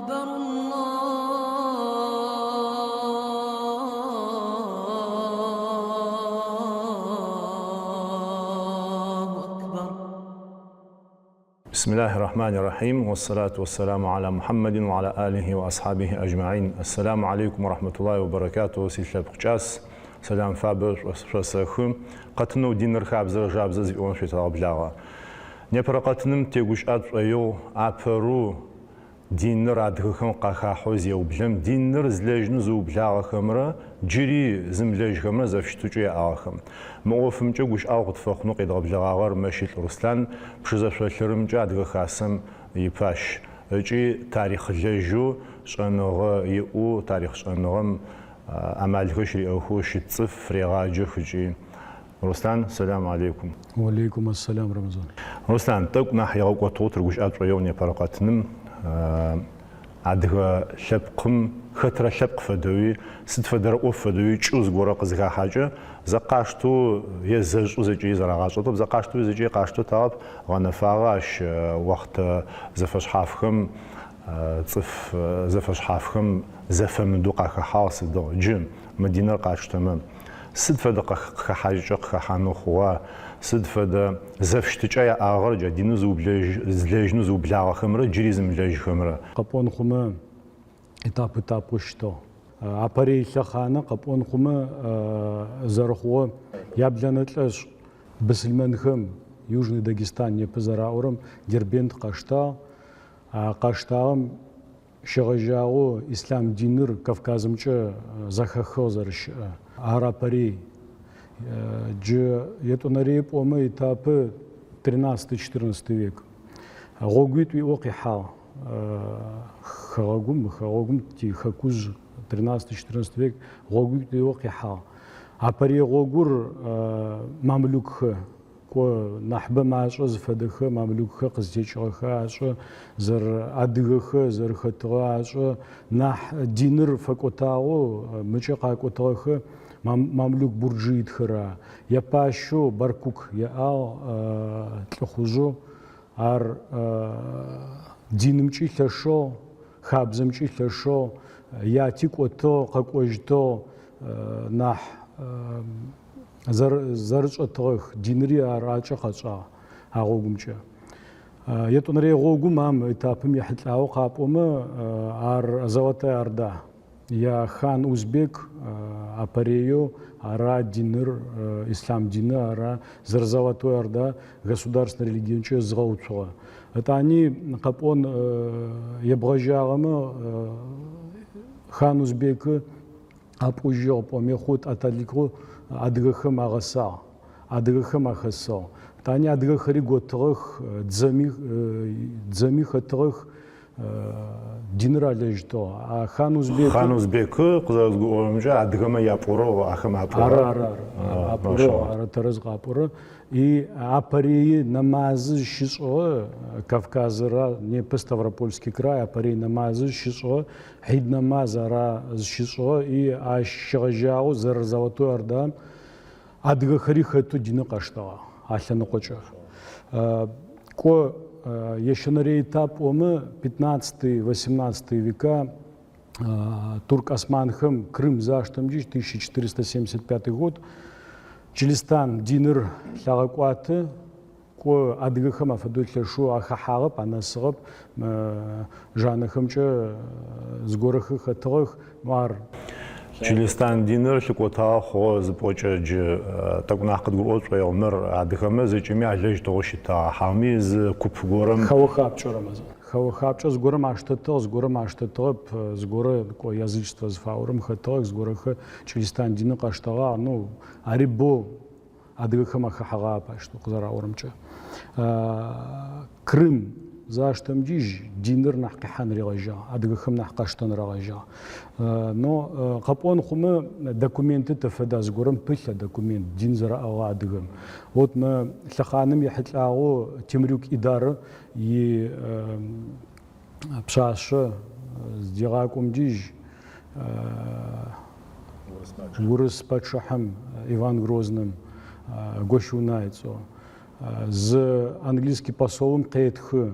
أكبر الله أكبر. بسم الله الرحمن الرحيم والصلاة والسلام على محمد وعلى آله وأصحابه أجمعين. السلام عليكم ورحمة الله وبركاته. Силъэпкъ кӏас, сэлам фабэ шъосэхы. Къэтынэу диныр хабзэр жабзэ зиӏорэм шъуетэгъэблагъэ. Непэрэ къэтыным тегущыӏэ тшӏоигъу апэрэу диныр адыгэхэм къахахьэу зеублэм, диныр зылэжьынэу зыублагъэхэмрэ джыри зымылэжьхэмрэ зэфыщытыкӏэу яӏагъэхэм. Мы ӏофымкӏэ гущыӏэгъу къытфэхъунэу къедгъэблэгъагъэр Мэщылӏ Руслъан, Пшызэ шъолъырымкӏэ Адыгэ Хасэм ипащ ыкӏи тарихълэжьэу, шӏэныгъэ иӏэу, тарихъ шӏэныгъэм амалхэр щыриӏэхэу щыт цӏыф, регъаджэх ыкӏи Руслъан, сэлам алейкум. Уалейкум ассалам, Рамазан. Руслъан, тӏэкӏу нахь игъэкӏотыгъэу тырыгущыӏэ тшӏоигъу непэрэ къэтыным. Адыгэ лъэпкъым, хэтрэ лъэпкъ фэдэуи, сыд фэдэрэ ӏоф фэдэуи кӏэу зыгорэ къызыхахьакӏэ, зэкъаштэу е зэшӏу зэкӏэри зэрагъашӏэтэп, зэкъаштэуи зэкӏэри къаштэтагъэп, гъэнэфагъэ ащ охътэ зэфэшъхьафхэм, цӏыф зэфэшъхьафхэм зэфэмыдэу къахэхьагъ сыдыгъ. Джы мы диныр къатштэмэ. Сыд фэдэ къыхэхьажьыкӏэ къыхэхьанэу хъугъа? Сыд фэдэ зэфыщытыкӏа яӏагъэр джа диныр зылэжьынэу зыублагъэхэмрэ джыри зымылэжьхэмрэ? Къэпӏон хъумэ, этап-этапэу щытыгъ. Апэрей лъэхъанэ къэпӏон хъумэ, зэрэхъугъэ яблэнэ лӏэшӏ бысылмэнхэм Южный Дагестан непэ зэраӏорэм Дербент къаштагъ. А къаштагъэм Щегъэжьагъэу ислъам диныр Кавказымкӏэ зэхэхыгъ зэрэщыӏэ. Ар апэрей. Джы етӏонэрей пӏомэ этапы XIII-XIV век. Гъогуитӏу иӏэу къихьагъ хэгъэгум, мы хэгъэгум ти хэкужъ XIII-XIV век гъогуитӏу иӏэу къихьагъ. Апэрей гъогур мамлюкхэ. Кӏо, нахьыбэм ашӏэ зыфэдэхэ мамлюкхэр къызтекӏыгъэхэ ашӏэ, зэрэадыгэхэ зэрэхэтыгъэ ашӏэ, нахь диныр фэкӏотагъэу мыкӏэ къакӏотыгъэхэ мамлюк бурджиитхэр а. Япащэу Баркук яӏагъ лӏыхъужъэу, ар динымкӏи лъэшыгъ, хабзэмкӏи лъэшыгъ, яти кӏотыгъ, къэкӏожьытыгъ, нахь Зэрышӏэтыгъэх, диныри ар акӏэ къэшӏагъ а гъогумкӏэ. Етӏонэрей гъогум ам этапым ехьылӏагъэу къапӏомэ, ар Золотая Орда. Я хан Узбек апэрееу ара диныр, ислъам диныр ара зэрэ Золотой Орда государственнэ религиемкӏэ зыгъэуцугъэ. Ытӏани къэпӏон ебгъэжьагъэмэ, хан Узбекы Апӏужьыгъ пӏоми хъут, аталыкъэу адыгэхэм агъэсагъ, адыгэхэм ахэсыгъ. Тани адыгэхэри готыгъэх, дзэми, дзэми хэтыгъэх, диныр алэжьытыгъ. А хан Узбекы. Хан Узбекы къызэрэзгурыӏорэмкӏэ, адыгэмэ япӏурэу ахэм апӏугъэр. Ары, ары, ары. Апӏурэу, ары, тэрэз къапӏорэ. И апэрей нэмазы зыщишӏыгъэ Кавказыра, непэ Ставропольский край, апэрей нэмазы зыщишӏыгъэ Хьид нэмаз ара зыщишӏыгъэ и ащ щегъэжьагъэу зэрэ Золотой Ордам адыгэхэри хэтэу диныр къаштэгъагъ а лъэныкъокӏэ. Кӏо, ещэнэрей этап пӏомэ, XV, XVIII века турк османхэм Крым заштэмджи 1475 год чылистан диныр лъагъэкӏуатэ, Кӏо, адыгэхэм афэдэу лъэшэу ахэхьагъэп, анэсыгъэп, жанэхэмкӏэ зыгорэхэр хэтыгъэх, но ар. Чылистан диныр лъыкӏотагъэ хъугъэ зыпӏокӏэ джы тӏэкӏу нахь къыдгурыӏо тшӏоигъу мыр адыгэмэ зэкӏэми алэжьтыгъэу щытыгъа, хьауми зы куп горэм. Хэо-хапкӏэ, Рэмэзан. Хэо-хапкӏэ зыгорэм аштэтыгъ, зыгорэм аштэтыгъэп, зыгорэ, кӏо, язычество зыфаӏорэм хэтыгъэх, зыгорэхэр чылистан диныр къаштэгъагъ, ну, ари боу. Адыгэхэм ахэхьэгъагъэп ащтэу къызэраӏорэмкӏэ. Крым заштэмджижь диныр нахь къихьан ригъэжьагъ, адыгэхэм нахь къаштэн рагъэжьагъ. Но къэпӏон хъумэ, документы тэ фэда зыгорэм пылъ а документ, дин зэраӏыгъа адыгэм. Вот мы лъэхъаным ехьылӏагъэу Темрюк Идар и пшъашъэ зыдегъакӏомджижь урыс пачъыхьэм Иван Грознэм Гощэунай ыцӏэу зы английский посолым къетхы.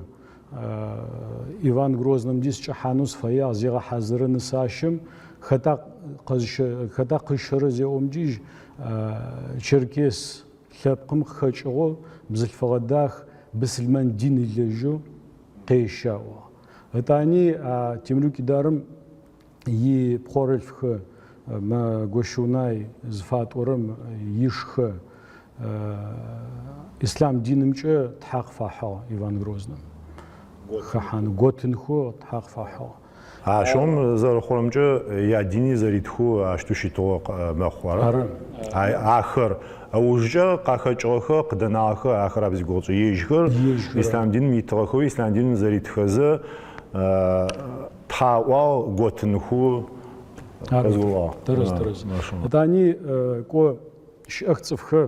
Иван Грознэм ди сыкӏэхьанэу сыфэягъ, зегъэхьазыры нысащэм, хэта хэта къыщэрэ зеӏом дежь черкес лъэпкъым къыхэкӏыгъэу бзылъфыгъэ дах бысылмэн дин ылэжьэу къещэ аӏуагъ. Ытӏани а Темрюк Идарым ипхъорэлъфхэ мы Гощэунай зыфатӏорэм ишхэ ислъам динымкӏэ тхьэ къыфахьыгъ Иван Грознэм. Хэхьан готынхэу тхьэ къыфахьыгъ. Ащыгъум зэрэхъурэмкӏэ ядини зэритхэу ащтэу щытыгъэу мэхъу, ара? Ары. Ахэр ыужкӏэ къахэкӏыгъэхэ, къыдэнагъэхэ ахэр ап зигугъу тшӏы. Ежьхэр ислъам диным итыгъэхэу, ислъам диным зэритхэзэ Тхьэ аӏуагъ готынхэу къызгурыӏуагъ. Тэрэз, тэрэз. Етӏани кӏо щыӏэх цӏыфхэр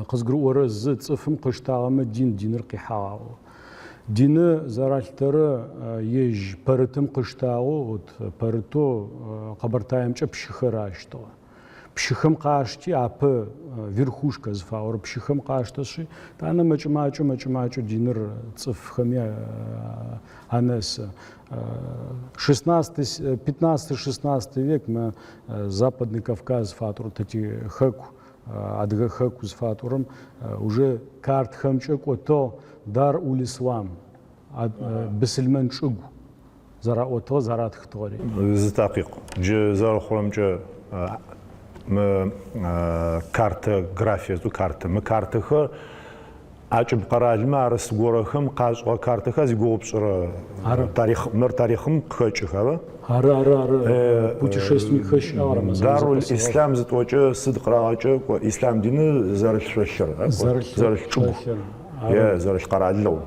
къызгурыӏорэ зы цӏыфым къыштагъэмэ дин, диныр къихьагъ аӏо. Дины зэралъытэрэ ежь пэрытым къыштагъэу, вот пэрытэу Къэбэртаемкӏэ пщыхэр ащтыгъэ. Пщыхэм къашти, апэ верхушка зыфаӏорэ пщыхэм къаштэшъи, тӏанэ мэкӏэ-макӏэу, мэкӏэ-макӏэу диныр цӏыфхэми анэсы. Шестнадцатый, пятнадцатый-шестнадцатый век мы Западный Кавказ зыфатӏорэ тэ тихэку, Адыгэ хэку зыфатӏорэм уже картхэмкӏэ кӏотыгъ Дар-уль-Ислам, бысылмэн чӏыгу. Зэраӏотыгъэ, зэратхытыгъэри. Зы такъикъ. Джы зэрэхъурэмкӏэ, мы картографие зытӏу картэ. Мы картэхэр ӏэкӏыб къэралмэ арыс горэхэм къашӏыгъэ картэхэр зигугъу пшӏырэ Ары. тарихъ, мыр тарихъым къыхэкӏых, ара? Ары, ары, ары. Путешественникхэр щыӏагъ Рэмэзан Даруль зэпэсыгъэх. Ислъам зытӏокӏэ сыд къырагъэкӏы? Кӏо, ислъам диныр зэрылъ шъолъыр, а? Кӏо, Зэрылъ зэрылъ чӏыгу шъолъыр. е Ары. зэрылъ къэралыгъу.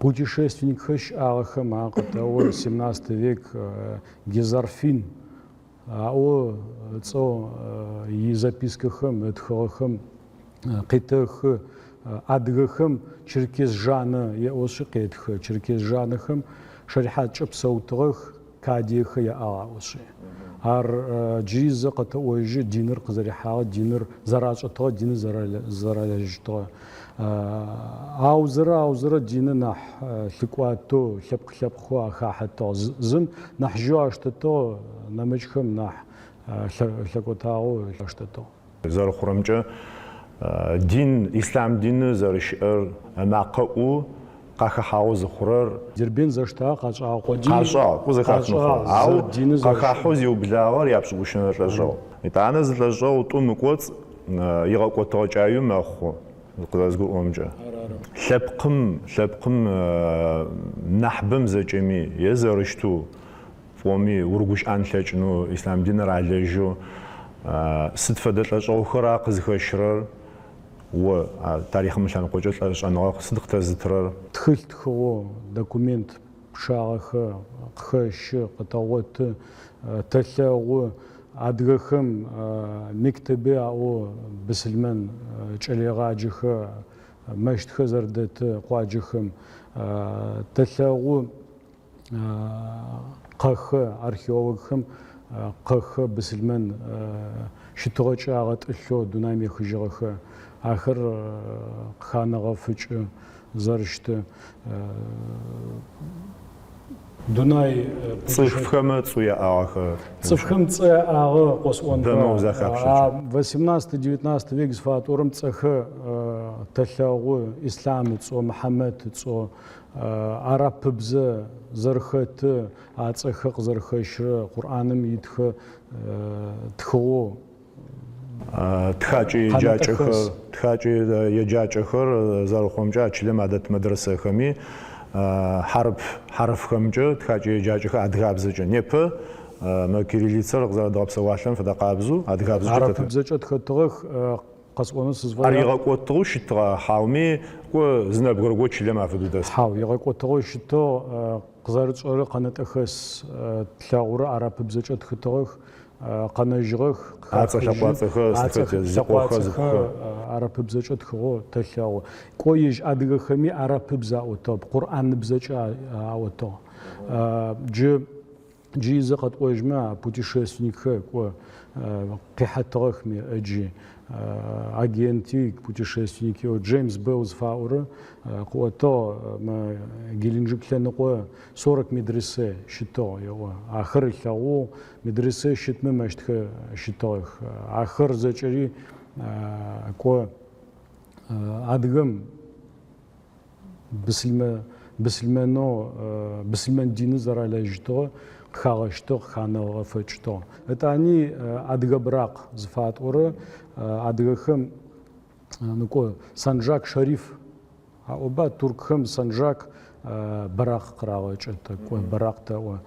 Путешественникхэр щыӏагъэхэм ар къытэӏо семнадцатый век Гезарфин аӏо ыцӏэу изапискэхэм, ытхыгъэхэм къетэхы. Адыгэхэм черкес жанэ еӏошъи къетхы. Черкес жанэхэм шэрихьаткӏэ псэутыгъэх, Кадиехэ яӏагъ аӏошъи. Ар джыри зэ къэтэӏожьы, диныр къызэрихьагъэ, диныр зэрашӏэтыгъэ, диныр зэралэжьытыгъэ. Аузэрэ аузэрэ диныр нахь лъыкӏуатэу, лъэпкъ-лъэпкъхэу ахахьэтыгъ. Зым нахь жьэу аштэтыгъ, нэмыкӏхэм нахь лъэкӏотагъэу аштэтыгъ. Зэрэхъурэмкӏэ, дин, ислъам диныр зэрэщыӏэр ымакъэ ӏу, къахэхьагъэу зыхъурэр. Дербент заштагъ къашӏагъ къодый. Къашӏагъ, кӏо зэхафын хъугъэ. Ау диныр зэрэщыӏэр. къахахьэу зиублагъэр япшӏыкӏущэнэ лӏэшӏэгъу. Етӏанэ зы лӏэшӏэгъу тӏум ыкӏоцӏ игъэкӏотыгъэ кӏаеу мэхъу, къызэрэзгурыӏорэмкӏэ. Лъэпкъым, лъэпкъым нахьыбэм зэкӏэми е зэрыщтэу пӏоми урыгущыӏэн лъэкӏынэу, ислъам диныр алэжьэу сыд фэдэ лӏэшӏэгъухэра къызхэщырэр? О а тарихъым ылъэныкъокӏэ шӏэныгъэ сыд къытэзытырэр? Тхылъ тхыгъэу, документ пчъагъэхэр къыхэщы, къытэгъоты, тэлъэгъу. Адыгэхэм мектебе аӏоу бысылмэн кӏэлэегъаджэхэр, мэщытхэр зэрэдэты къуаджэхэм тэлъэгъу. Къэхэ, археологхэм къэхэ бысылмэн щытыгъэкӏэ агъэтӏылъэу дунаим ехыжьыгъэхэ, ахэр къыханэгъэфыкӏы зэрыщты дунай. Цӏыфхэмэ цӏэу яӏагъэхэр. Цӏыфхэм цӏэ яӏагъэ къосӏонба. Бэмэ узэхапшӏыкӏы. А восемнадцатый-девятнадцатый век зыфатӏорэм цӏэхэр тэлъэгъу, Ислъам ыцӏэу, Мыхьамэт ыцӏэу, Арапыбзэ зэрэхэты, а цӏэхэр къызэрыхэщырэ Къурӏаным итхэ тхыгъэу Тхакӏэ еджакӏэхэр, тхакӏэ еджакӏэхэр зэрэхъурэмкӏэ а чылэм адэт мэдрэсэхэми хьарып хьарыфхэмкӏэ тхакӏэ еджакӏэхэр адыгабзэкӏэ непэ мы кириллицэр къызэрэдгъэпсэуалъэм фэдэ къабзэу адыгабзэкӏэ тэтхэ. Арапыбзэкӏэ тхэтыгъэх. Къэсӏонэу Ар сызфэягъ. игъэкӏотыгъэу щытыгъа, хьауми кӏо зы нэбгырэ го чылэм афэдэу дэс? Хьау, игъэкӏотыгъэу щытыгъ. Къызэрытшӏэрэ къэнэтӏэхэс тлъэгъурэ арапыбзэкӏэ тхытыгъэх, къэнэжьыгъэх, Ацӏэ къыхахыжьы. лъэкъуацӏэхэр Ацӏэ сыд хэт, зыкъохэр, лъэкъуацӏэхэр зыпхъухэр? арапыбзэкӏэ тхыгъэу тэлъэгъу. Кӏо ежь адыгэхэми арапыбз аӏотыгъ, къурӏаныбзэкӏэ аӏотыгъ. Джы Джыри зэ къэтӏожьмэ, а путешественникхэр кӏо къихьэтыгъэх ыджи. Агенти, путешественники, Джеймс Белл зыфаӏорэ къыӏотыгъ, мы Геленджик лъэныкъо 40 медресе щытыгъ еӏо. Ахэр ылъэгъугъ, медресе щытмэ мэщытхэр щытыгъэх. Ахэр зэкӏэри кӏо адыгэм Быслъымэ, быслъымэнэу, быслъымэн диныр зэралэжьыщтыгъэ къыхагъэщтыгъ, къыханэгъэфэкӏтыгъ. Ытӏани адыгэ быракъ зыфатӏорэ адыгэхэм ныкӏо Санджак шериф аӏоба, туркхэм Санджак быракъ къырагъэкӏы, тэ кӏо быракъ тэӏо,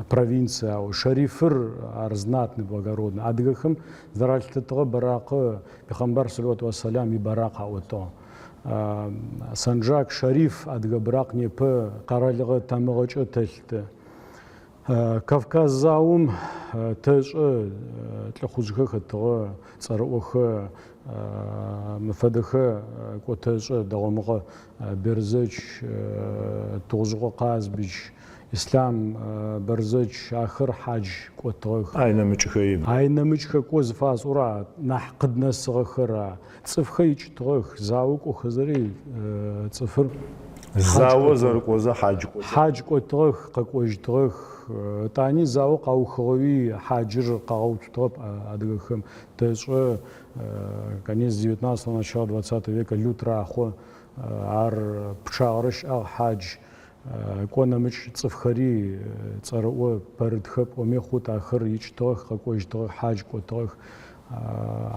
провинцие аӏо. Шерифыр ар знатный, благородный. Адыгэхэм зэралъытэтыгъэ быракъы Пехъамбар саллаллаху вассалам ибыракъ аӏотыгъ. Санджак шериф адыгэ быракъ непэ къэралыгъэ тамыгъэкӏэ тэлъытэ. Кавказ заом тэшӏэ лӏыхъужъхэр хэтыгъэ, цӏэрыӏохэ, мы фэдэхэ кӏо тэшӏэ, Дэгъомыкъо Бэрзэдж, Тыгъужъыкъо Къазбич, Ислъам Бэрзэдж, ахэр хьадж кӏотыгъэх. Ай нэмыкӏхэи. Ай нэмыкӏхэ кӏо зыфасӏора, нахь къыднэсыгъэхэр а. Цӏыфхэр икӏытыгъэх, зао кӏохэзэри цӏыфыр Зао зэрыкӏозэ хьадж кӏотыгъэх. Хьадж кӏотыгъэх, къэкӏожьытыгъэх. Ытӏани зао къаухыгъэуи хьаджыр къагъэуцутыгъэп адыгэхэм. Тэшӏэ, конец девятнадцатого, начало двадцатого века Лутрахъо, ар пчъагъэрэ щыӏагъ хьадж. Кӏо нэмыкӏ цӏыфхэри цӏэрыӏо пэрытхэ пӏоми хъут, ахэр икӏытыгъэх, къэкӏожьытыгъэх, хьадж кӏотыгъэх.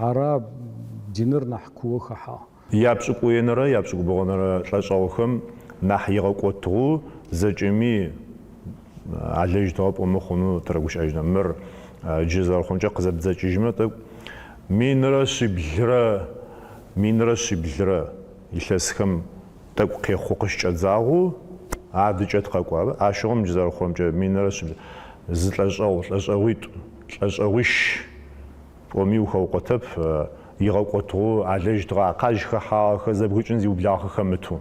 Ара диныр нахь куо хэхьагъ. Япшӏыкӏуенэрэ япшӏыкӏубгъонэрэ лӏэшӏэгъухэм нахь игъэкӏотыгъэу зэкӏэми алэжьытыгъэ пӏомэ хъунэу тырэгущыӏэжьынэ. Мыр джы зэрэхъункӏэ къызэбдзэкӏыжьмэ тӏэкӏу минрэ шъиблрэ минрэ шъиблрэ илъэсхэм Тӏэкӏу къехъу къыщыкӏэдзагъэу адыкӏэ тыкъэкӏуагъ. Ащыгъум джы зэрэхъурэмкӏэ минрэ шъибл зы лӏэшӏэгъу, лӏэшӏэгъуитӏу, лӏэшӏэгъуищ пӏоми ухэукъотэп, игъэкӏотыгъэу алэжьытыгъэ къазыхэхьагъэхэр зэбгырыкӏын зиублагъэхэр хэмытэу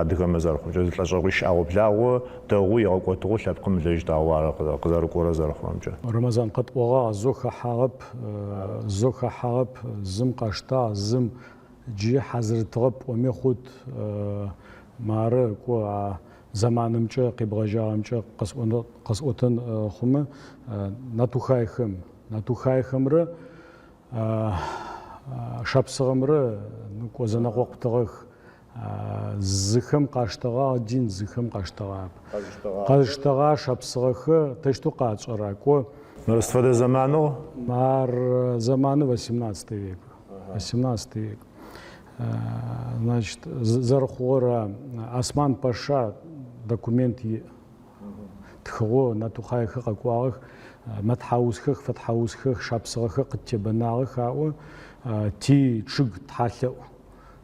адыгэмэ зэрэхъурэмкӏэ зы лӏэшӏэгъуищ ӏэгъо-благъо дэгъоу игъэкӏотыгъэу лъэпкъым ылэжьытагъэу ары къызэрыкӏорэр зэрэхъурэмкӏэ. Рэмэзан къэтӏогъагъ, зо хэхьагъэп, зо хэхьагъэп, зым къаштагъ, зым Джы хьазырытыгъэп пӏоми хъут. Мары, кӏо, а зэманымкӏэ къебгъэжьагъэмкӏэ къэсӏотэн хъумэ, натухайхэм, натухайхэмрэ шапсыгъэмрэ кӏо зэнэкъокъутыгъэх. Зыхэм къаштэгъагъ дин, зыхэм къаштэгъагъэп. Къэзыштэгъа шапсыгъэхэ тэщтэу къатшӏэра, кӏо. Мыр сыд фэдэ зэманыгъ? Ар зэманы восемнадцатый век. Восемнадцатый век. Значит, зэрэхъугъэр Осман Паша документ иӏ. Тхыгъэу натухайхэр къэкӏуагъэх, мэтхьаусхэх, фэтхьаусхэх, шапсыгъэхэр къыттебэнагъэх аӏо, ти чъыг тхьалъэӏу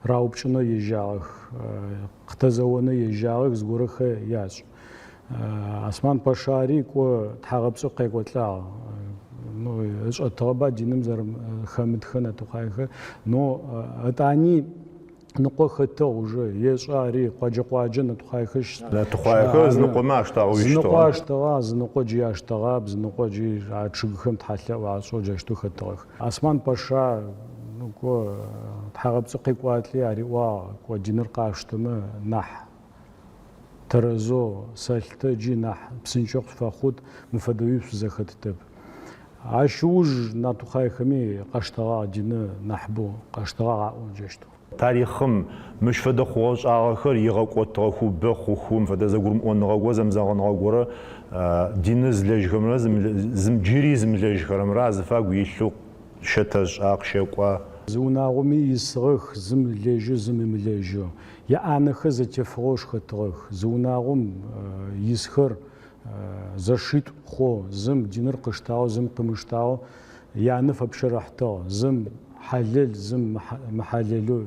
раупкӏынэу ежьагъэх, къытэзэонэу ежьагъэх, зыгорэхэр яшӏ. Осман Пашари кӏо тхьагъэпцӏэу къекӏолӏагъ. Ну, ышӏэтыгъэба диным зэрэхэмытхэ натухайхэр. Но ытӏани ныкъо хэтыгъ уже, ешӏэ ари, къуаджэ-къуаджэ натухайхэр Натухайхэр зыныкъомэ аштагъэу Зыныкъо аштэгъагъ, зыныкъо джы аштэгъап, зыныкъо джы а чъыгхэм тхьалъэӏу ашӏэу джащтэу хэтыгъэх. Осман Паша, ну, кӏо тхьагъэпцӏэу къекӏуалӏи ариӏуагъ, кӏо диныр къаштэмэ нахь Тэрэзэу сэлъытэ джы нахь псынкӏэу къышъуфэхъут, мы фэдэуи шъузэхэтытэп. Ащ ыуж натухайхэми къаштэгъагъ дины нахьыбэу къаштэгъагъ аӏо джащтэу. Тарихъым мыщ фэдэ хъугъэ-шӏагъэхэр игъэкӏотыгъэхэу, бэ хъухэу, мыфэдэ зэгурымыӏоныгъэ горэ, зэмызэгъыныгъэ горэ диныр зылэжьхэмрэ джыри зымылэжьхэрэмрэ азыфагу илъэу щэтэшӏа, къыщэкӏуа? Зы унагъоми исыгъэх, зым ылэжьэу, зым ымылэжьэу. Яӏанэхэр зэтефыгъэу шхэтыгъэх. Зы унагъом исхэр зэшитӏу хъоу, зым диныр къыштагъэу, зым къымыштагъэу янэ фэпщэрыхьтыгъ, зым хьалэл, зым мыхьалэлэу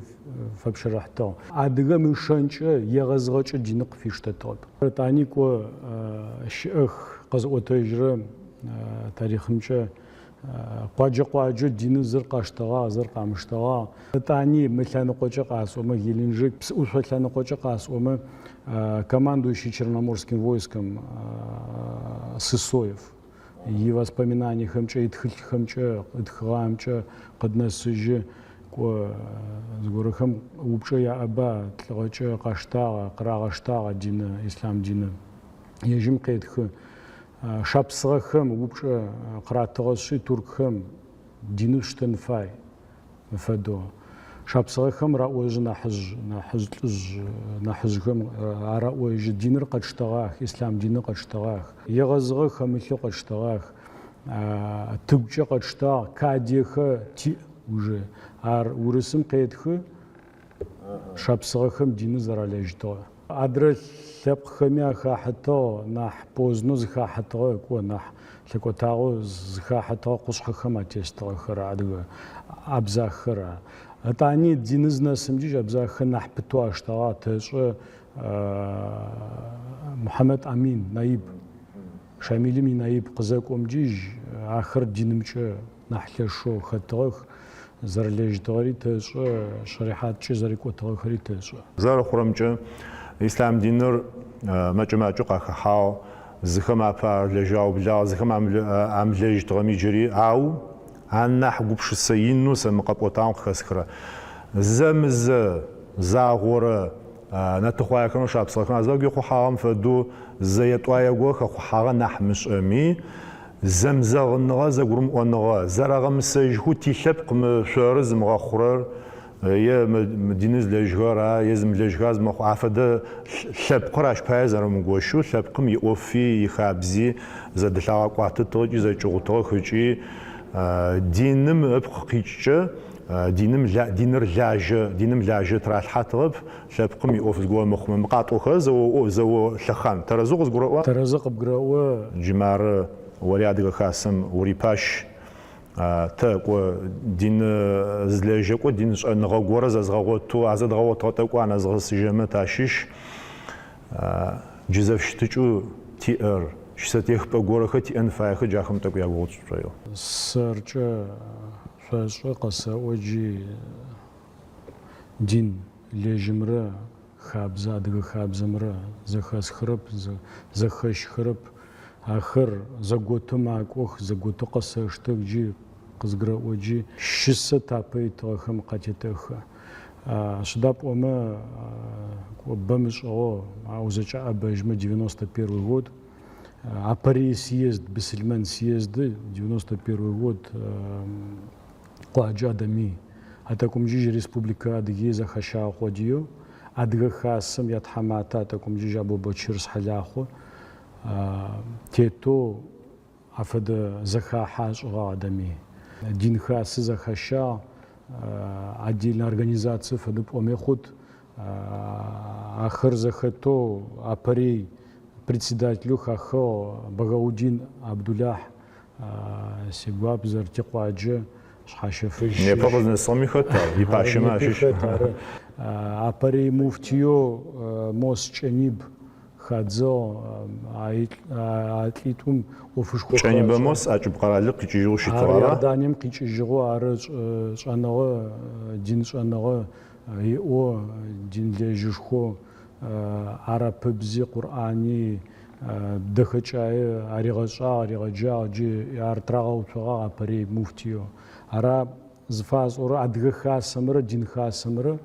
фэпщэрыхьтыгъ. Адыгэм ишэнкӏэ егъэзыгъэкӏэ диныр къыфиштэтыгъэп. Етӏани кӏо щыӏэх къэзыӏотэжьырэ тарихъымкӏэ Къуаджэ-къуаджэу диныр зыр къаштэгъагъ, зыр къамыштэгъагъ. Ытӏани мы лъэныкъокӏэ къасӏомэ, Геленджик псыӏушъо лъэныкъокӏэ къасӏомэ, командующий Черноморским войском Сысоев. ивоспоминаниехэмкӏэ, итхылъхэмкӏэ, ытхыгъэхэмкӏэ къыднэсыжьы. Кӏо, зыгорэхэм упчӏэ яӏэба, лӏыгъэкӏэ къаштагъа, къырагъэштагъа диныр, ислъам диныр? Ежьым къетхы, Шапсыгъэхэм упчӏэ къыратыгъэшъи, туркхэм диныр шъуштэн фай. Фэдэу. Шапсыгъэхэм раӏожьы нахьыжъ, нахьыжъ лӏыжъ нахьыжъхэм араӏожьы, диныр къэтштэгъах, ислъам диныр къэтштэгъах, егъэзыгъэ хэмылъэу къэтштэгъах, тыгукӏэ къэтштагъ, кадиехэ тиӏ уже. Ар урысым къетхы, Шапсыгъэхэм диныр зэралэжьытыгъэ. Адрэ лъэпкъхэми ахахьытыгъ, нахь поздно зыхахьытыгъэ, кӏо, нахь лъэкӏотагъэу зыхахьытыгъэ къушъхьэхэм атестыгъэхэр адыгэ абзаххэр. Ытӏани диныр зынэсымкӏи абзаххэр нахь пытэу аштэгъагъ, тэшӏэ Мухьамэд Амин, наиб, Шамилым инаиб къызэкӏомкӏижь ахэр динымкӏэ нахь лъэшэу хэтыгъэх, зэрэлэжьытыгъэри тэшӏэ, шэрихьаткӏэ зэрикӏотыгъэхэри тэшӏэ. Зэрэхъурэмкӏэ, ислъам диныр мэкӏэ-макӏэу къахэхьагъ, зыхэм апэ ар лэжьэу аублагъ, зыхэм амылэжьытыгъэми джыри, ау анахь гупшысэ инэу сэ мы къэпӏотагъэм къыхэсхырэ, зэ-мызэ, загъорэ нэтыхъуаехэмрэ шапсыгъэхэмрэ азыфагу ихъухьагъэм фэдэу зэе-тӏуае горэ хэхъухьагъэ нахь мышӏэми, Зэмызэгъыныгъэ, зэгурымыӏоныгъэ, зэрагъэмысэжьхэу тилъэпкъ мы шъоры зымыгъэхъурэр е мы диныр зылэжьхэр а е зымылэжьхэр зымэхъу афэдэ лъэпкъыр ащ пае зэрэмыгощэу лъэпкъым иӏофи ихабзи зэдылъагъэкӏуатэтыгъ ыкӏи зэкӏыгъутыгъэх ыкӏи диным ыпкъ къикӏкӏэ диным диныр лажьэ диным лажьэ тыралъхьатыгъэп лъэпкъым иӏоф зыгорэ мыхъумэ мы къатӏохэр зэо зэо лъэхъан тэрэзэу къызгурэӏуа? Тэрэзэу къыбгурэӏо. Джы мары ори Адыгэ Хасэм урипащ, тэ кӏо дин зылэжьэкӏо дин шӏэныгъэ горэ зэзгъэгъотэу, а зэдгъэгъотыгъэ тӏэкӏу анэзгъэсыжьэмэ тащыщ. Джы зэфыщытыкӏэу тиӏэр, щысэтехыпӏэ горэхэр тиӏэн фаехэр джы ахэм тӏэкӏу ягугъу тшӏы тшӏоигъу. Сэркӏэ шъошӏэ къэсэӏо джы дин лэжьымрэ хабзэ, адыгэ хабзэмрэ зэхэсхырэп, зэхэщхэрэп. Ахэр зэготэу макӏох, зэготэу къэсэштэх джы, къызгурэӏо джы. Щысэ тапэ итыгъэхэм къатетэхы. Сыда пӏомэ, бэ мышӏыгъэу, а узэкӏэӏэбэжьмэ, 91 год, апэрей съезд, бысылмэн съезды, 91 год, Къуаджэ Адэмый. А тӏэкӏумкӏыжь Республикэ Адыгей зэхэщагъэ къодыеу, Адыгэ Хасэм ятхьаматэ а тӏэкӏумкӏыжь Абубэчыр Шъхьэлахъо тетэу афэдэ зэхахьэ ашӏыгъагъ Адэмый. Дин хасэ зэхэщагъ, отдельнэ организацие фэдэу пӏоми хъут. Ахэр зэхэтэу апэрей председателэу хахыгъ Багаудин Абдулахь. Сигуап зэртикъуаджэ Шъхьащэфыжь щыщ. Непэ къызнэсыгъэми хэт ар? Ипащэмэ ащыщ. Непи хэт ары. Апэрей муфтиеу Мос Кӏэниб хадзыгъ. А лӏитӏум ӏофышхо Кӏэнибэ Мос ӏэкӏыб къэралым къикӏыжьыгъэу щытыгъ, ара? Иорданием къикӏыжьыгъэу ары шӏэныгъэ, дин шӏэныгъэ иӏэу, динлэжьышхоу, арапыбзи, Къурӏани дэхэкӏае аригъэшӏагъ, аригъэджагъ, джы ар тырагъэуцогъагъ апэрей муфтиеу. Ара зыфасӏорэр Адыгэ Хасэмрэ Дин Хасэмрэ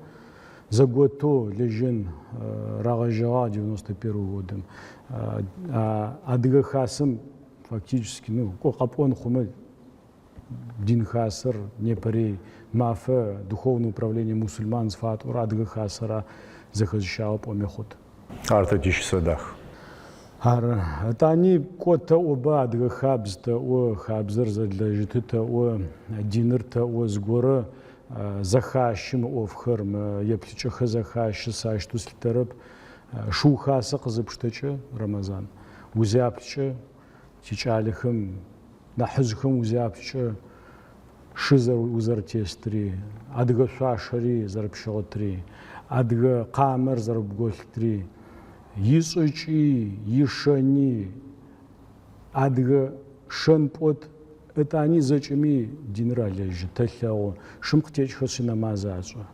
зэготэу лэжьэн рагъэжьэгъагъ 91 годым. Адыгэ Хасэм фактически, ну, кӏо къэпӏон хъумэ, Дин Хасэр непэрей мафэ Духовное управление мусульман зыфатӏорэ Адыгэ Хасэра зэхэзыщагъэ пӏоми хъут. Ар тэ тищысэ дах. Ары. Ытӏани кӏо тэӏоба, адыгэ хабз тэӏо, хабзэр зэдлэжьыты тэӏо, диныр тэӏо, зыгорэ зэхащы мы ӏофхэр, мы еплъыкӏэхэр зэхащы, сэ ащтэу слъытэрэп. Шыу хасэ къызыпштэкӏэ, Рэмэзан, узяплъкӏэ, тикӏалэхэм, нахьыжъхэм узяплъкӏэ, шы узэрэтестри, адыгэ шъуашэри зэрэпщыгъытри, адыгэ къамэр зэрэбголъытри, ишӏыкӏи, ишэни, адыгэ шэн пӏот, ытӏани зэкӏэми диныр алэжьы, тэлъэгъу, шым къытекӏхэшъи нэмаз ашӏы.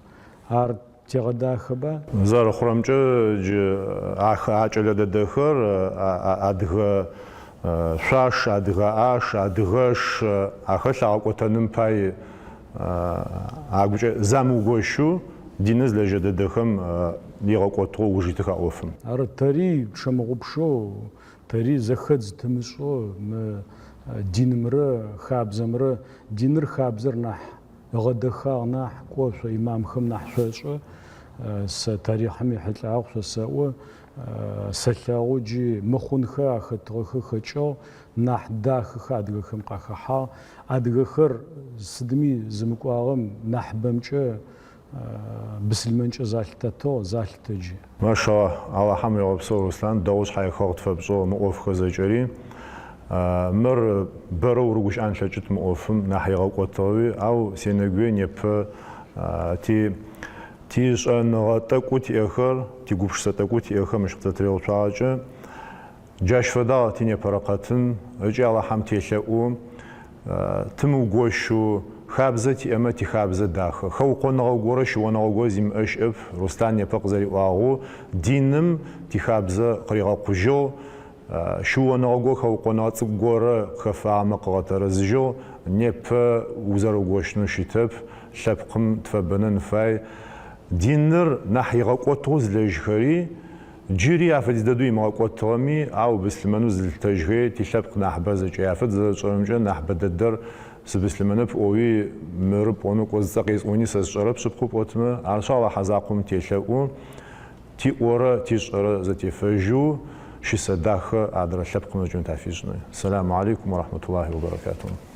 Ар тегъэдахэба? Зэрэхъурэмкӏэ, джы а кӏэлэ дэдэхэр адыгэ. Шъуаш, адыгэ ӏаш, адыгэш ахэр лъагъэкӏотэным пай агукӏэ замыугощэу диныр зылэжьэ дэдэхэм игъэкӏотыгъэу ыуж итых а ӏофым. Ары, тэри тщымыгъупшэу, тэри зэхэдз тымышӏэу мы динымрэ хабзэмрэ, диныр хабзэр нахь ыгъэдэхагъ нахь, кӏо шъо имамхэм нахь шъошӏэ, сэ тарихъым ехьылӏагъэу шъосэӏо, Сэлъэгъу джы мыхъунхэ ахэтыгъэхэр хэкӏыгъ, нахь дахэхэр адыгэхэм къахэхьагъ. Адыгэхэр сыдми зымыкӏуагъэм нахьыбэмкӏэ быслъымэнкӏэ залъытэтыгъ, залъытэ джы. Машаллахь, Алахьэм уегъэпсэу, Руслъан, дэгъоу шъхьаихыгъ къытфэпшӏыгъ мы ӏофхэр зэкӏэри. Мыр бэрэ урыгущыӏэн плъэкӏыт мы ӏофым, нахь игъэкӏотыгъэуи, ау сенэгуе непэ ти Тишӏэныгъэ тӏэкӏоу тиӏэхэр, тигупшысэ тӏэкӏоу тиӏэхэр мыщ къызэтыригъэуцуагъэкӏэ, джащ фэдагъ тинепэрэ къэтын ыкӏи Алахьэм телъэӏу, тымыугощэу, хабзэ тиӏэмэ тихабзэ дахэ. Хэукъоныгъэ горэ, щыоныгъэ горэ зимыӏэ щыӏэп, Руслъан непэ къызэриӏуагъэу, диным тихабзэ къыригъэкъужьыгъ, щыоныгъэ горэ, хэукъоныгъэ цӏыкӏу горэ къыхэфагъэмэ къыгъэтэрэзыжьыгъ, непэ узэрыугощынэу щытэп. Лъэпкъым тыфэбэнэн фай. Диныр нахь игъэкӏотыгъэу зылэжьхэри, джыри афэдиз дэдэу имыгъэкӏотыгъэми, ау быслъымэнэу зылъытэжьхэри тилъэпкъ нахьыбэр зэкӏэ яфэд, зэрэтшӏэрэмкӏэ нахьыбэ дэдэр сыбыслъымэнэп ӏоуи мыры пӏонэу кӏо зыцӏэ къесӏони сэ сшӏэрэп шъыпкъэу пӏотмэ, арышъ Алахьэ закъом телъэӏу, тиӏорэ тишӏэрэ зэтефэжьэу щысэ дахэ адрэ лъэпкъым зэкӏэми тафишӏынэу. Сэламу алейкум уарахьматуллахи вабаракатуху.